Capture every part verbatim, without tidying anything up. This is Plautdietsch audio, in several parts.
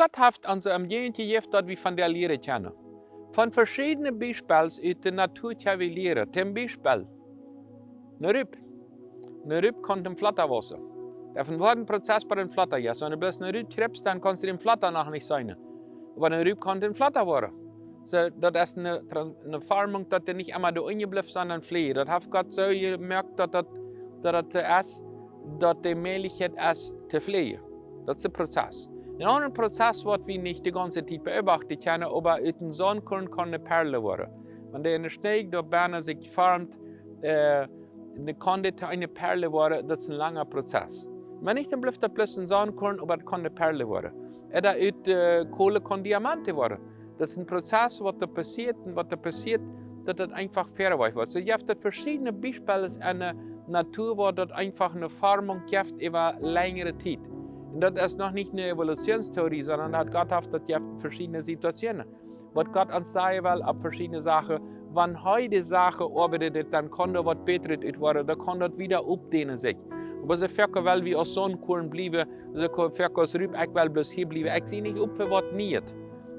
Gott haft ons Omjäwunk jejäft, daut wie von dee lieren kjennen. Von veschiedne Biespels ut de Natua kjenn wie lieren. Toom Biespel, ne Rup. Ne Rup kaun een Flatta wausen. Daut es een Prozess bie een Flatta. Jo, soo, wan du bloos ne Rup kjripst, dan kaust du dän Flatta noch nich seenen. Oba ne Rup kaun een Flatta woaren. Soo, daut es ne, ne Formunk, daut dee nich emma doa unjen blift, sonda fleajen. Daut haft Gott soo jemoakt, daut daut, daut daut es, daut de Mäajlichkjeit es to fleajen. Daut es de Prozess. Een aundra Prozess, waut wie nich de gaunze Tiet beobachten kjennen, oba ut een Saundkorn kaun ne Perl woaren. Wan dee enne Schnee doa bennen sikj formt, äh, dan kaun dit eene Perl woaren, daut es een langa Prozess. Wan nich, dan blift daut bloos een Saundkorn, oba daut kaun ne Perl woaren. Ooda ut, äh, Kolen kaun Diamant woaren. Daut es een Prozess, waut doa passieet un waut doa passieet, daut daut eefach vewaich woat. Soo, jie haben veschiedne Biespels enne Natua, wua daut eefach ne Formunk jeft äwa lenjre Tiet. Un daut es noch nich ne Evolutionstheorie, sonda daut Gott haft daut jeft veschiedne Situationen. Waut Gott ons sajen well opp veschiedne Sachen, wan hee de Sachen oabeiden deit, dan kaun doa waut Bätret ut woaren, dan kaun daut wada oppdänen sikj. Oba soo foaken well wie aus Saundkorn bliewen, soo foaken aus Rup, ekj well bloos hia bliewen. Ekj sie nich op fa waut Nieet.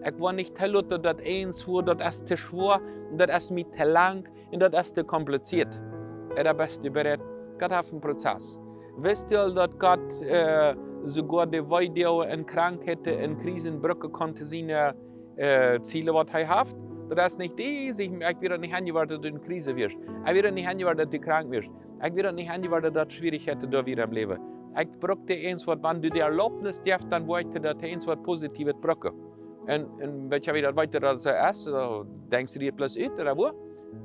Ekj woa nich toloten, daut eent woat, daut es to schwoa, daut es mie to lang, un daut es to komplizieet. Ooda best du bereit? Gott haft een Prozess. Wist du aul, daut Gott, äh, soogoa de Weedoag un Krankheiten un Krisen brucken kaun to siene, äh, Ziele, waut hee haft? Daut es nich dee, sikj, ekj wia daut nich enjeworden, daut du en Krise wieescht. Ekj wia daut nich enjeworden, daut du krank wieescht. Ekj wia daut nich enjeworden, daut Schwierichkjeiten doa wieren em Läwen. Ekj bruk dee eent, waut, wan du de Erlaubnis jefst, dan woa ekj daut eent, waut Positiewet brucken. Un, un weetst du, woo daut wieda daut soo es? Soo, denkjst du die bloos ut, ooda woo?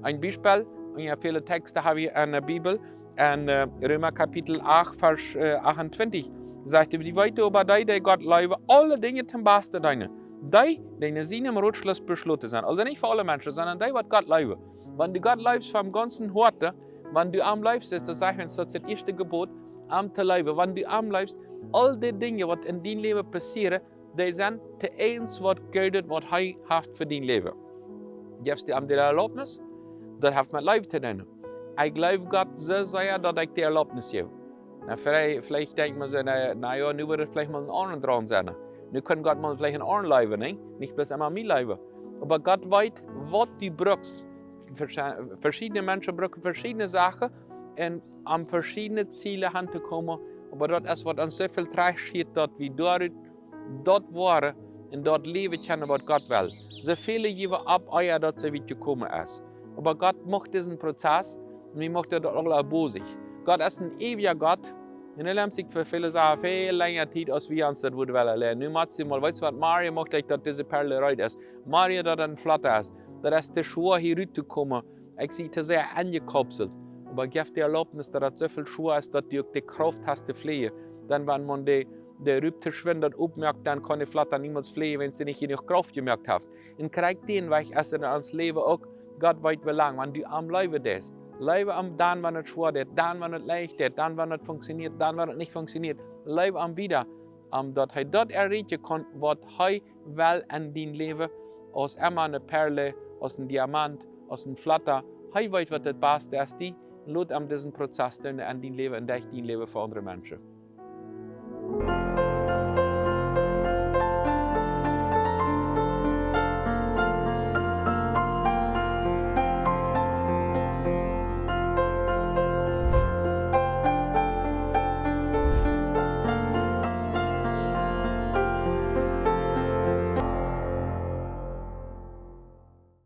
Een Biespel, un jo, väle Tekjsten hab wie enne Bibel. En, äh, Reema Kapitel acht, Varsch, äh, achtuntwintich, sajcht hee: "Wie weeten oba, dee, dee Gott leewen, aule Dinja toom Basten deenen. Dee, dee no sienem Rotschluss beschloten sent." Aulsoo nich fa aule Menschen, sonda dee, waut Gott leewen. Wan du Gott leefst vom gaunzen Hoaten, wan du am leefst, daut sajcht ons, daut es daut ieeschte Jebot, am to leewen. Wan du am leefst, aul dee Dinja, waut en dien Läwen passieren, dee sent to eent, waut Goodet, waut hee haft fa dien Läwen. Jefst du am de Erlaubnis? Daut haft met Leew to doonen. Ekj leew Gott soo sea, daut ekj de Erlaubnis jeef. Na, veleicht, veleicht denkjt maun soo, na, na jo, nu woat et veleicht mol een aundra draun sennen. Nu kaun Gott mol veleicht een aundra leewen, nä? Nich bloos emma mie leewen. Oba Gott weet, waut du brukst. Vesche-, veschiedne Menschen brucken veschiedne Sachen, un om veschiedne Ziele auntokomen. Oba daut es, waut ons soo väl trigjschieet, daut wie doa daut woaren un daut Läwen kjennen, waut Gott well. Soo väle jäwen opp, ea daut see wiet jekomen es. Oba Gott mucht disen Prozess, un wie muchten daut aule bosich. Gott es een eewja Gott, un hee leet sikj fa väle Sachen väl lenjre Tiet, aus wie ons daut wudden wellen lieren. Nu mott du mol, weetst waut, morjen mucht ekj, daut dise Perl reed es. Morjen, daut et een Flatta es. Daut es to schwoa, hia rut to komen. Ekj sie to sea enjekapselt. Oba jeff de Erlaubnis, daut et soo väl schwoa es, daut du uk de Krauft hast to fleajen. Dan, wan maun de, de Rup to schwind daut oppmoakt, dan kaun de Flatta niemols fleajen, wan see nich jenuach Krauft jemoakt haft. Un krakjt dän Wajch es et en ons Läwen uk. Gott weet woo lang, wan du am leewen deist. Leew am dan, wan et schwoa jeit, dan, wan et leicht jeit, dan, wan et funktionieet, dan, wan et nich funktionieet. Leew am wieda, om daut hee daut erreichen kaun, waut hee well en dien Läwen, aus emma ne Perl, aus een Diamant, aus een Flatta. Hee weet, waut daut baste es, die, un lot am disen Prozess doonen en dien Läwen un derch dien Läwen fa aundre Menschen.